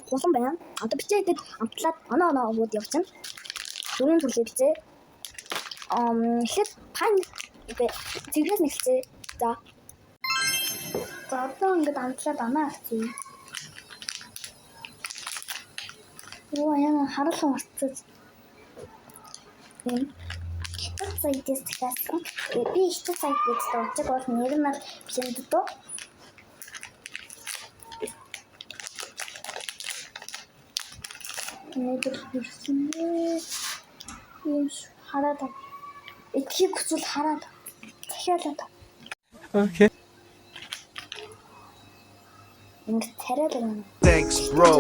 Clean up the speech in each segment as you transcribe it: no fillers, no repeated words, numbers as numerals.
Хулан байна. Одоо бичээ идэд амтлаад оноо оноо өвөд явчихна. Дөрвөн төрлийн бичээ. Эхлээд пайн үгүй цэгрээс нь эхэлцээ. За. За одоо ингээд амтлаад оноо авчихъя. Оо яа харуулсан уртцаж. Юм. Хятад саядээс захиалсан. Тэгээ би хятад саяд гэж дууддаг бол нэр нь бол Пинддо. Өнөөдөр ирсэн ээ. Юм хараад ав. Идэхийг хүсвэл хараад ав. Захиалаад ав. Okay. Ингээд царай л байна. Thanks, bro.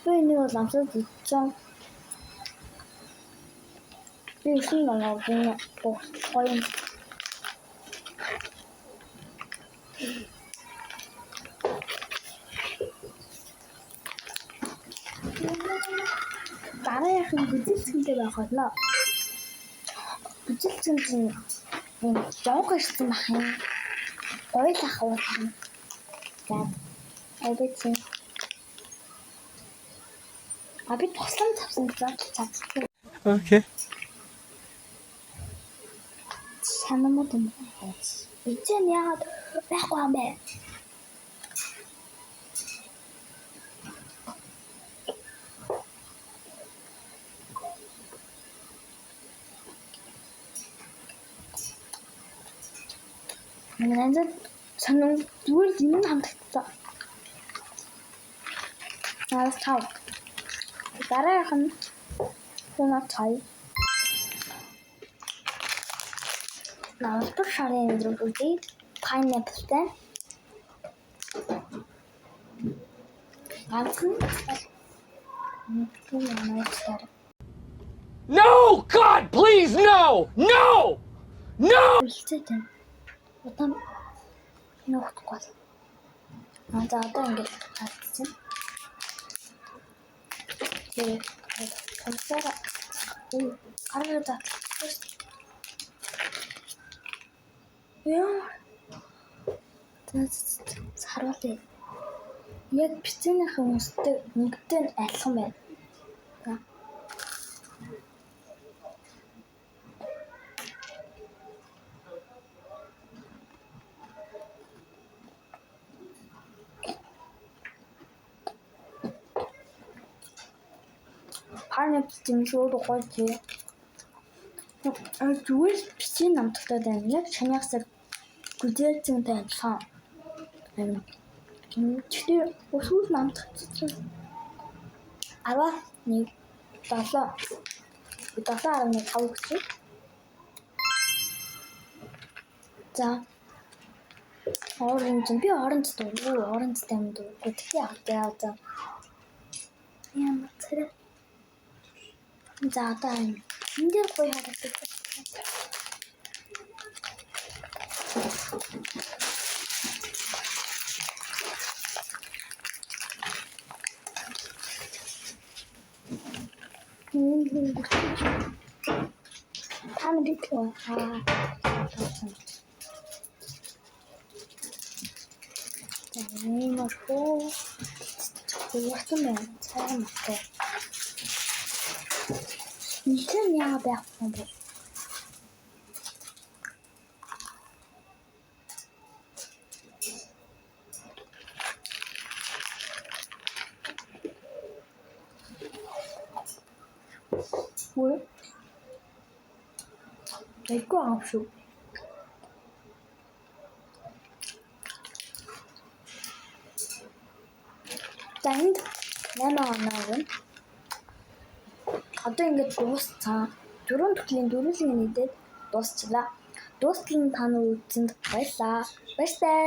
Би энийг бол амсаад идсэн. Би өсөн оноо би гоё юм. Дараагийнх нь гүзэлцгэнтэй байх болно. Гүзэлцгэн чинь юм жоох ирсэн бах юм. Гоё л ах уулна. За айгүй чинь. А би туслам тавсан гэж чадсан. Okay. Санамууд юм байна. Эцэг нь яагаад байхгүй юм бэ? Манай сонин зүгээр л юм хамтагдсан. Нараас тав. Дараагийнх нь хуна цай. Налбар шарын мэдрэмж үзье. Pineapple-тай. Ганцхан юм амарчлаар. No! God, please, no! No! No! Үлцээд байна. Удаан нөхдөхгүй бол. Аа за одоо ингэж хатчихсан. Тэгээ томсоор гараа задлаа. Яа. За харуулъя. Яг пиццэнийхээ үнэтэй өнгөтэй нь адилхан байна. За. Pineapple чинь шууд гоё тий. Зүгээр л пиццэн амттай байна. Яг чанаагсаар гүзээлзэнтэй адилхан. Гэхдээ сүүл нь амтагдсан. 11 7 7.5 гэсэн. За. Оранж би оранж дургүй, оранжтай юм дургүй. Тэгэхээр авдаг за. Ямар царай. За одоо энэ дээр гоё харагдаж байна. Та нарыг аа. За иймэрхүү хурдан байна. Цайван мөртэй. Нэлээд яа байхгүй юм бэ? Үгүй. Айгүй аав шүү. За энд 8 оноо өгнө. Одоо ингээд дууссан. Дөрвөн төрлийн дөрвөлнг нийтээд дуусчлаа. Дуустал нь та нар үзсэнд баярлалаа. Баяртай.